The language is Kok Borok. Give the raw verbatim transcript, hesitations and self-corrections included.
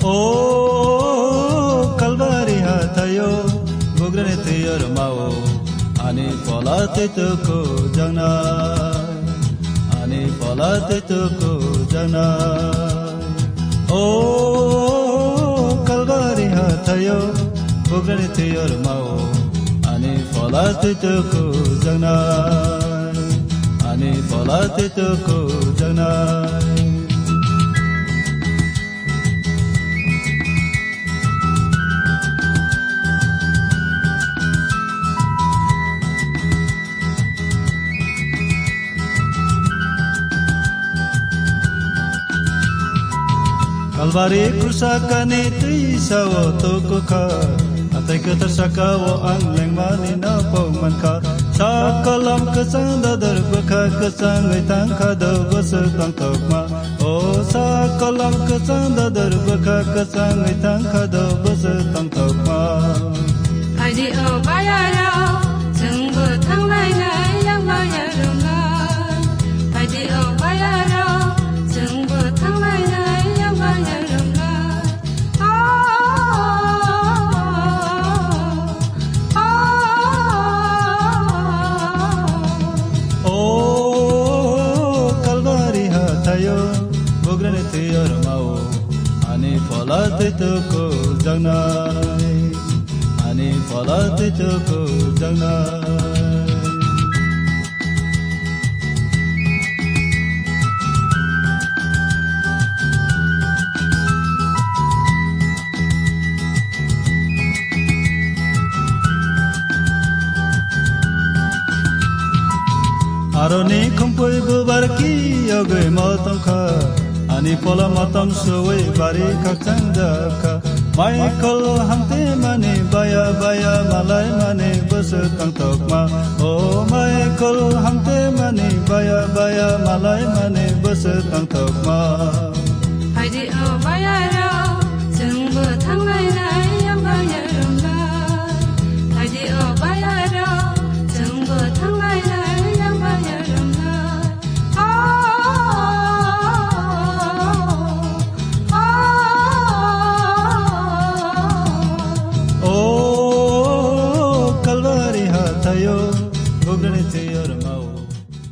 O Kalbari hathaio, bugrani thwiyo rwmao, ani phola twi tuku jaknai, ani phola twi tuku jaknai. O Kalbari hathaio, bugrani thwiyo rwmao, ani phola twi tuku jaknai, ani phola twi tuku jaknai. Kalbari krusa kani twisa o tuku kha, hathai kwthar saka o ang lengmani no pok mankha. Sa kolam kwchang dodor bwkha kwchangwi tangkha do bwswk tongthokma. O sa kolam kwchang dodor bwkha kwchangwi tangkha do bwswk tongthokma. Phaidi o bayaro, chwngbo thanglainai yang bayarwkha. Phaidi o bayaro, chwngbo thanglainai yang bayarwkha. O Kalbari hathaio, bugrani thwiyo rwmao, ani phola twi tuku jaknai, ani phola twi tuku jaknai. Aroni khumpui bubar ki yogwi mo tongkha, ani phola motom suwi bari khakchang jakha. Michael hamte mani baya baya malai mani bwswk tongthokma. O Michael hamte mani baya baya malai mani bwswk tongthokma. Phaidi o bayaro, chwngbo thanglainai yang bayarwkha. Phaidi o bayaro, chwngbo thanglainai yang bayarwkha. O Kalbari hathaio, bugrani thwiyo rwma.